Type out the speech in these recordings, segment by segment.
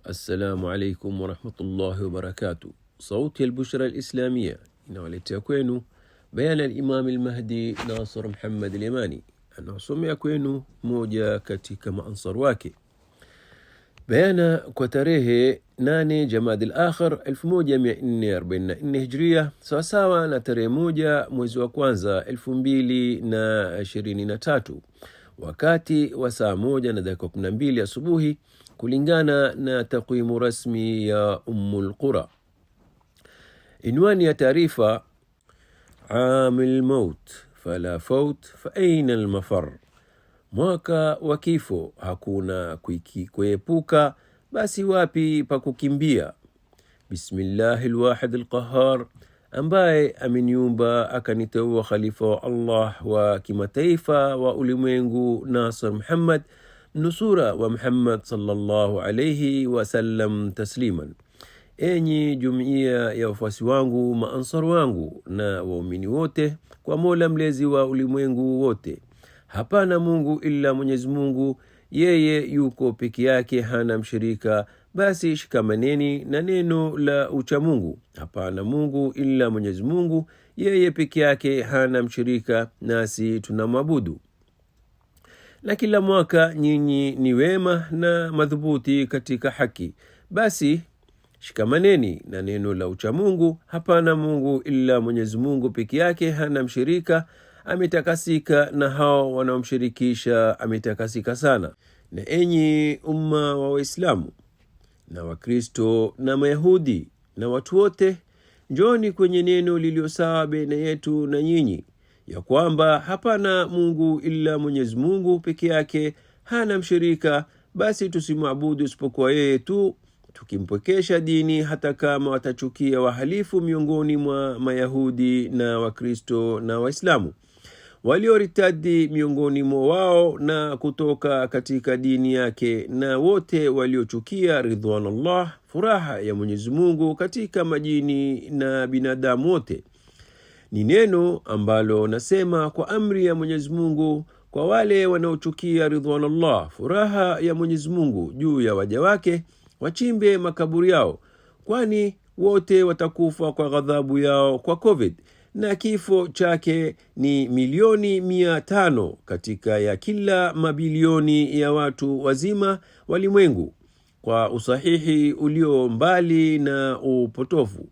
Assalamu alaikum warahmatullahi wabarakatuh. Sauti ya Albushra Alislamia inawaletea kwenu bayana Alimam Almahdi Nasr Muhammad Alyamani, anaosomea kwenu moja katika maansar wake. Bayana kwa tarehe 8 Jamadi al-Akhir 1444 Hijria, sawasawa na tarehe 1 mwezi wa kwanza 2023, wakati wa saa 1:12 asubuhi kulingana na takwimu rasmi ya Ummul Qura. Inwani ya taarifa: amil maut fala faut fa aina almafar, mwaka wa kifo hakuna kuepuka, basi wapi pa kukimbia? Bismillahi lwahid lqahar, ambaye ameniumba akaniteua khalifa wa Allah wa kimataifa wa ulimwengu Nasir Muhammad, nusura wa Muhammad sallallahu alayhi wasallam tasliman. Enyi jumuiya ya wafuasi wangu, maansar wangu na waumini wote, kwa Mola mlezi wa ulimwengu wote, hapana Mungu ila Mwenyezi Mungu, yeye yuko peke yake, hana mshirika. Basi shikamaneni na neno la uchamungu. Hapana Mungu ila Mwenyezi Mungu, yeye peke yake, hana mshirika, nasi tunamwabudu. Na kila mwaka nyinyi ni wema na madhubuti katika haki, basi shikamaneni na neno la uchamungu. Hapana Mungu ila Mwenyezi Mungu peke yake, hana mshirika, ametakasika na hao wanaomshirikisha ametakasika sana. Na enyi umma wa Waislamu na Wakristo na Mayahudi na watu wote, njoni kwenye neno lililo sawa baina yetu na nyinyi, ya kwamba hapana Mungu ila Mwenyezi Mungu peke yake, hana mshirika. Basi tusimwabudu isipokuwa yeye tu, tukimpwekesha dini, hata kama watachukia wahalifu miongoni mwa Mayahudi na Wakristo na Waislamu walioritadi miongoni mwa wao na kutoka katika dini yake, na wote waliochukia ridwanallah, furaha ya Mwenyezi Mungu katika majini na binadamu wote. Ni neno ambalo nasema kwa amri ya Mwenyezi Mungu kwa wale wanaochukia ridwanallah, furaha ya Mwenyezi Mungu juu ya waja wake, wachimbe makaburi yao, kwani wote watakufa kwa ghadhabu yao kwa COVID, na kifo chake ni milioni 500 katika ya kila mabilioni ya watu wazima walimwengu, kwa usahihi ulio mbali na upotofu.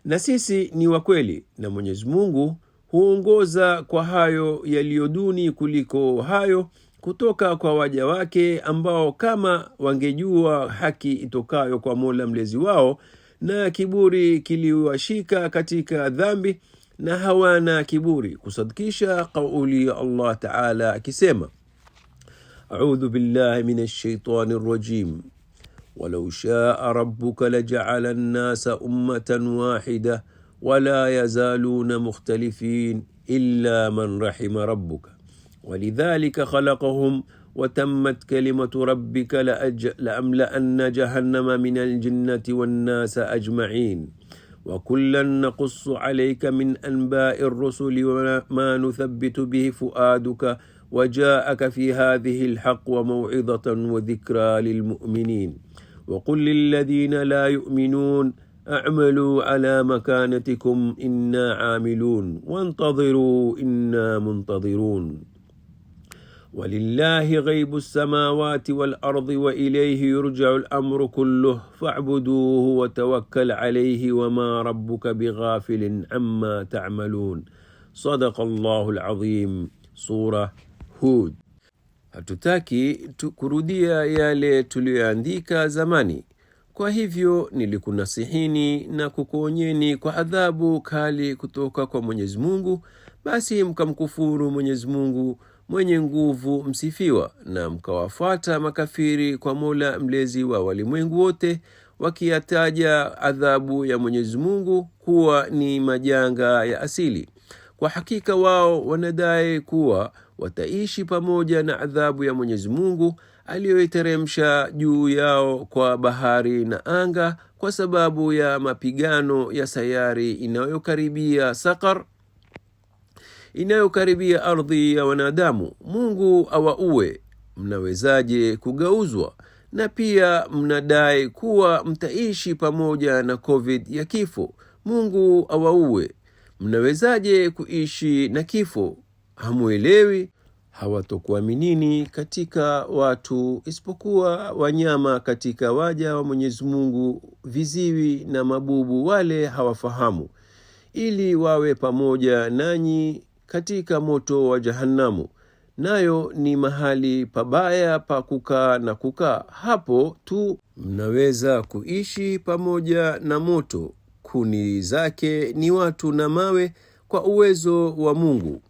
Na sisi ni wa kweli, na Mwenyezi Mungu huongoza kwa hayo yaliyoduni kuliko hayo kutoka kwa waja wake, ambao kama wangejua haki itokayo kwa Mola mlezi wao, na kiburi kiliwashika katika dhambi, na hawana kiburi kusadikisha kauli ya Allah Taala akisema: audhu billahi minash shaitani rajim walau shaa rabbuka laja'ala nnasa ummatan wahida wala yazaluna mukhtalifin illa man rahima rabbuka walidhalika khalaqahum watammat kalimatu rabbika laamlaanna jahannama min aljinnati wannasa ajmain وكلا نقص عليك من أنباء الرسل وما نثبت به فؤادك وجاءك في هذه الحق وموعظة وذكرى للمؤمنين وقل للذين لا يؤمنون اعملوا على مكانتكم إنا عاملون وانتظروا إنا منتظرون ولله غيب السماوات والأرض وإليه يرجع الأمر كله فاعبدوه وتوكل عليه وما ربك بغافل عما تعملون صدق الله العظيم. Sura Hud. Hatutaki kurudia yale tuliyoandika zamani. Kwa hivyo nilikunasihini na kukuonyeni kwa adhabu kali kutoka kwa Mwenyezi Mungu, basi mkamkufuru Mwenyezi Mungu mwenye nguvu msifiwa, na mkawafuata makafiri kwa Mola mlezi wa walimwengu wote, wakiyataja adhabu ya Mwenyezi Mungu kuwa ni majanga ya asili. Kwa hakika wao wanadai kuwa wataishi pamoja na adhabu ya Mwenyezi Mungu aliyoiteremsha juu yao kwa bahari na anga, kwa sababu ya mapigano ya sayari inayokaribia Sakar, inayokaribia ardhi ya wanadamu. Mungu awaue, mnawezaje kugauzwa Na pia mnadai kuwa mtaishi pamoja na COVID ya kifo. Mungu awaue. Mnawezaje kuishi na kifo? Hamuelewi? Hawatokuaminini katika watu isipokuwa wanyama katika waja wa Mwenyezi Mungu, viziwi na mabubu wale hawafahamu, ili wawe pamoja nanyi katika moto wa Jahannamu, nayo ni mahali pabaya pa kukaa na kukaa. Hapo tu mnaweza kuishi pamoja na moto, kuni zake ni watu na mawe, kwa uwezo wa Mungu.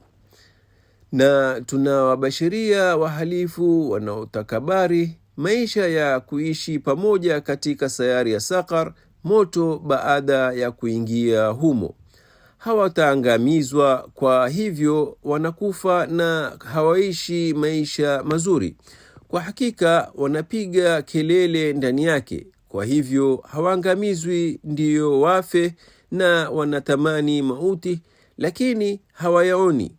Na tunawabashiria wahalifu wanaotakabari maisha ya kuishi pamoja katika sayari ya Sakar, moto baada ya kuingia humo. Hawataangamizwa, kwa hivyo wanakufa na hawaishi maisha mazuri. Kwa hakika wanapiga kelele ndani yake, kwa hivyo hawaangamizwi, ndiyo wafe, na wanatamani mauti, lakini hawayaoni.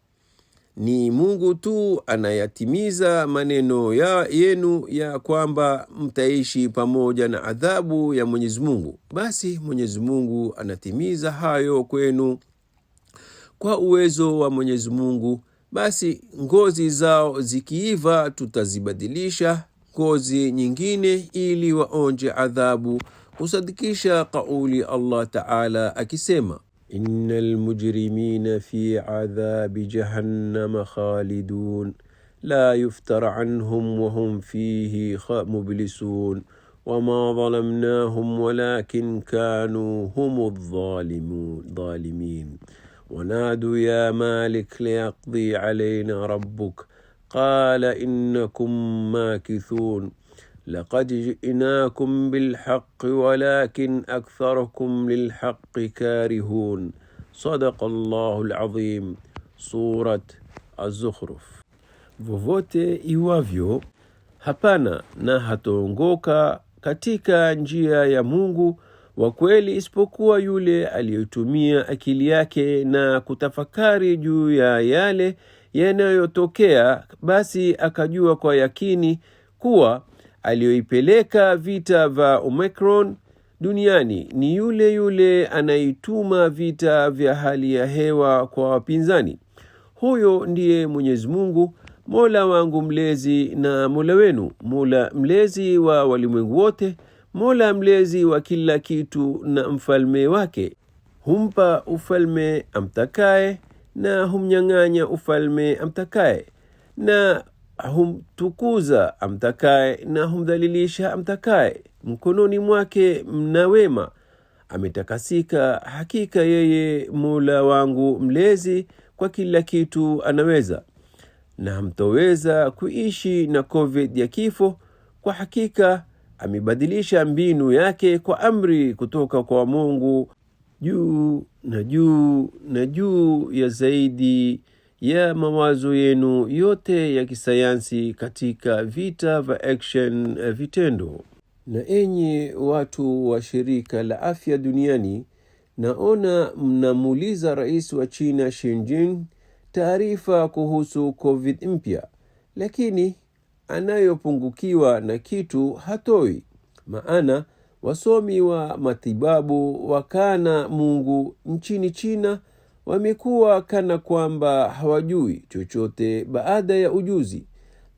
Ni Mungu tu anayatimiza maneno yenu ya kwamba mtaishi pamoja na adhabu ya Mwenyezi Mungu. Basi Mwenyezi Mungu anatimiza hayo kwenu kwa uwezo wa Mwenyezi Mungu. Basi ngozi zao zikiiva, tutazibadilisha ngozi nyingine ili waonje adhabu, kusadikisha kauli Allah Taala akisema, innal mujrimina fi adhabi jahannama khalidun la yuftar anhum wa hum fihi mublisun wama dhalamnahum walakin kanu humu dhalimin wanadu ya malik liyaqdi alayna rabbuk qala innakum makithun laqad ji'nakum bilhaqqi walakin aktharakum lilhaqqi karihun. Sadaqa Allahu alazim. Surat Az-Zukhruf. Vovote iwavyo, hapana na hataongoka katika njia ya Mungu wa kweli isipokuwa yule aliyetumia akili yake na kutafakari juu ya yale yanayotokea, basi akajua kwa yakini kuwa aliyoipeleka vita vya Omicron duniani ni yule yule anaituma vita vya hali ya hewa kwa wapinzani. Huyo ndiye Mwenyezi Mungu, Mola wangu mlezi na Mola wenu, Mola mlezi wa walimwengu wote, Mola mlezi wa kila kitu na mfalme wake. Humpa ufalme amtakaye na humnyang'anya ufalme amtakaye, na humtukuza amtakaye na humdhalilisha amtakaye. Mkononi mwake mna wema, ametakasika. Hakika yeye Mola wangu mlezi kwa kila kitu anaweza. Na hamtoweza kuishi na COVID ya kifo. Kwa hakika amebadilisha mbinu yake kwa amri kutoka kwa Mungu juu na juu na juu ya zaidi ya mawazo yenu yote ya kisayansi katika vita vya action vitendo. Na enyi watu wa shirika la afya duniani, naona mnamuuliza rais wa China Xi Jinping taarifa kuhusu COVID mpya, lakini anayopungukiwa na kitu hatoi. Maana wasomi wa matibabu wakana Mungu nchini China wamekuwa kana kwamba hawajui chochote baada ya ujuzi.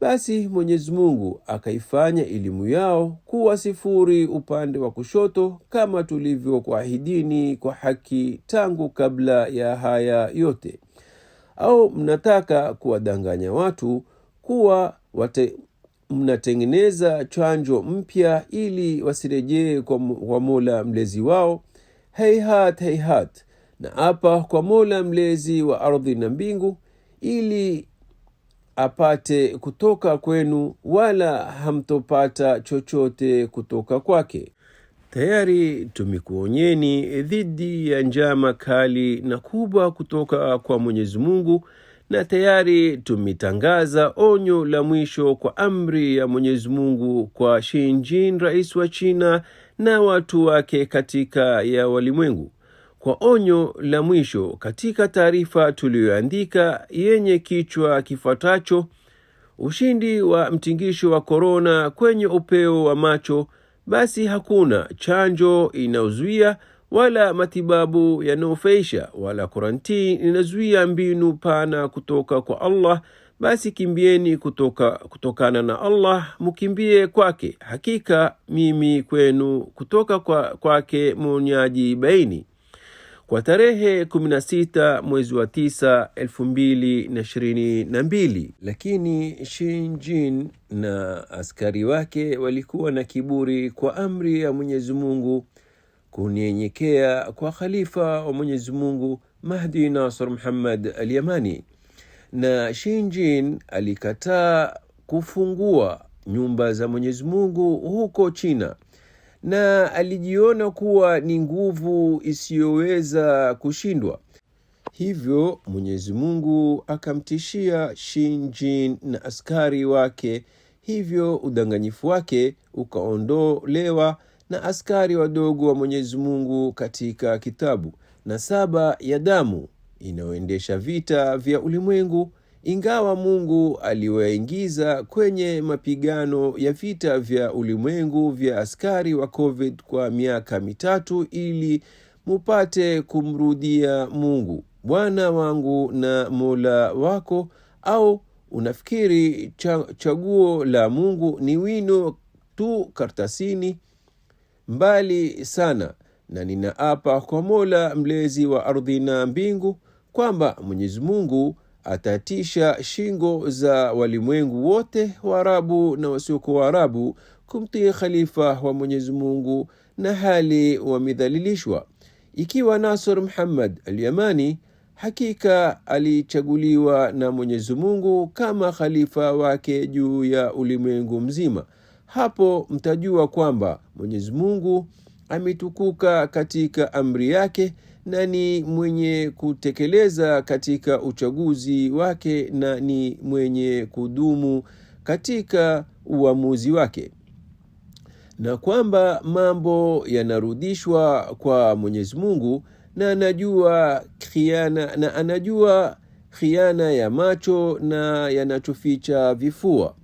Basi Mwenyezi Mungu akaifanya elimu yao kuwa sifuri upande wa kushoto, kama tulivyokuahidini kwa haki tangu kabla ya haya yote. Au mnataka kuwadanganya watu kuwa mnatengeneza chanjo mpya ili wasirejee kwa Mola mlezi wao? Heihat, heihat, na apa kwa Mola mlezi wa ardhi na mbingu, ili apate kutoka kwenu, wala hamtopata chochote kutoka kwake. Tayari tumekuonyeni dhidi ya njama kali na kubwa kutoka kwa Mwenyezi Mungu, na tayari tumetangaza onyo la mwisho kwa amri ya Mwenyezi Mungu kwa Xi Jinping, rais wa China, na watu wake katika ya walimwengu. Kwa onyo la mwisho katika taarifa tuliyoandika yenye kichwa kifuatacho: Ushindi wa mtingisho wa korona kwenye upeo wa macho, basi hakuna chanjo inayozuia wala matibabu yanayofaisha wala karantini inazuia mbinu pana kutoka kwa Allah. Basi kimbieni kutokana na Allah, mukimbie kwake. Hakika mimi kwenu kutoka kwake mwonyaji baini. Kwa tarehe 16 mwezi wa 9 2022. Lakini Shinjin na askari wake walikuwa na kiburi kwa amri ya Mwenyezi Mungu kunyenyekea kwa khalifa wa Mwenyezi Mungu Mahdi Nasr Muhammad al-Yamani, na Shinjin alikataa kufungua nyumba za Mwenyezi Mungu huko China, na alijiona kuwa ni nguvu isiyoweza kushindwa. Hivyo Mwenyezi Mungu akamtishia Shinjin na askari wake, hivyo udanganyifu wake ukaondolewa na askari wadogo wa Mwenyezi Mungu katika kitabu na saba ya damu inayoendesha vita vya ulimwengu. Ingawa Mungu aliwaingiza kwenye mapigano ya vita vya ulimwengu vya askari wa COVID kwa miaka 3 ili mupate kumrudia Mungu Bwana wangu na Mola wako, au unafikiri chaguo la Mungu ni wino tu kartasini? Mbali sana. Na ninaapa kwa Mola mlezi wa ardhi na mbingu kwamba Mwenyezi Mungu atatisha shingo za walimwengu wote, Waarabu na wasiokuwa Waarabu, kumtii khalifa wa Mwenyezi Mungu na hali wamedhalilishwa. Ikiwa Nasr Muhammad al-Yamani hakika alichaguliwa na Mwenyezi Mungu kama khalifa wake juu ya ulimwengu mzima, hapo mtajua kwamba Mwenyezi Mungu ametukuka katika amri yake na ni mwenye kutekeleza katika uchaguzi wake na ni mwenye kudumu katika uamuzi wake, na kwamba mambo yanarudishwa kwa Mwenyezi Mungu, na anajua khiana, na anajua khiana ya macho na yanachoficha vifua.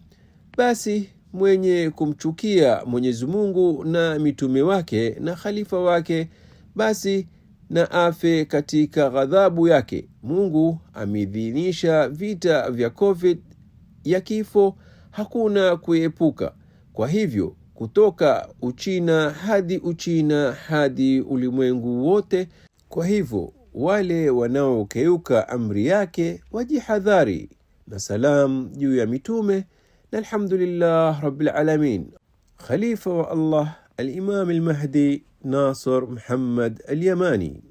Basi mwenye kumchukia Mwenyezi Mungu na mitume wake na khalifa wake, basi na afe katika ghadhabu yake. Mungu ameidhinisha vita vya COVID ya kifo, hakuna kuepuka. Kwa hivyo kutoka Uchina hadi Uchina hadi ulimwengu wote. Kwa hivyo wale wanaokeuka amri yake wajihadhari. Na salam juu ya mitume, na alhamdulillah rabbil alamin. Khalifa wa Allah al-Imam al-Mahdi Nasr Muhammad al-Yamani.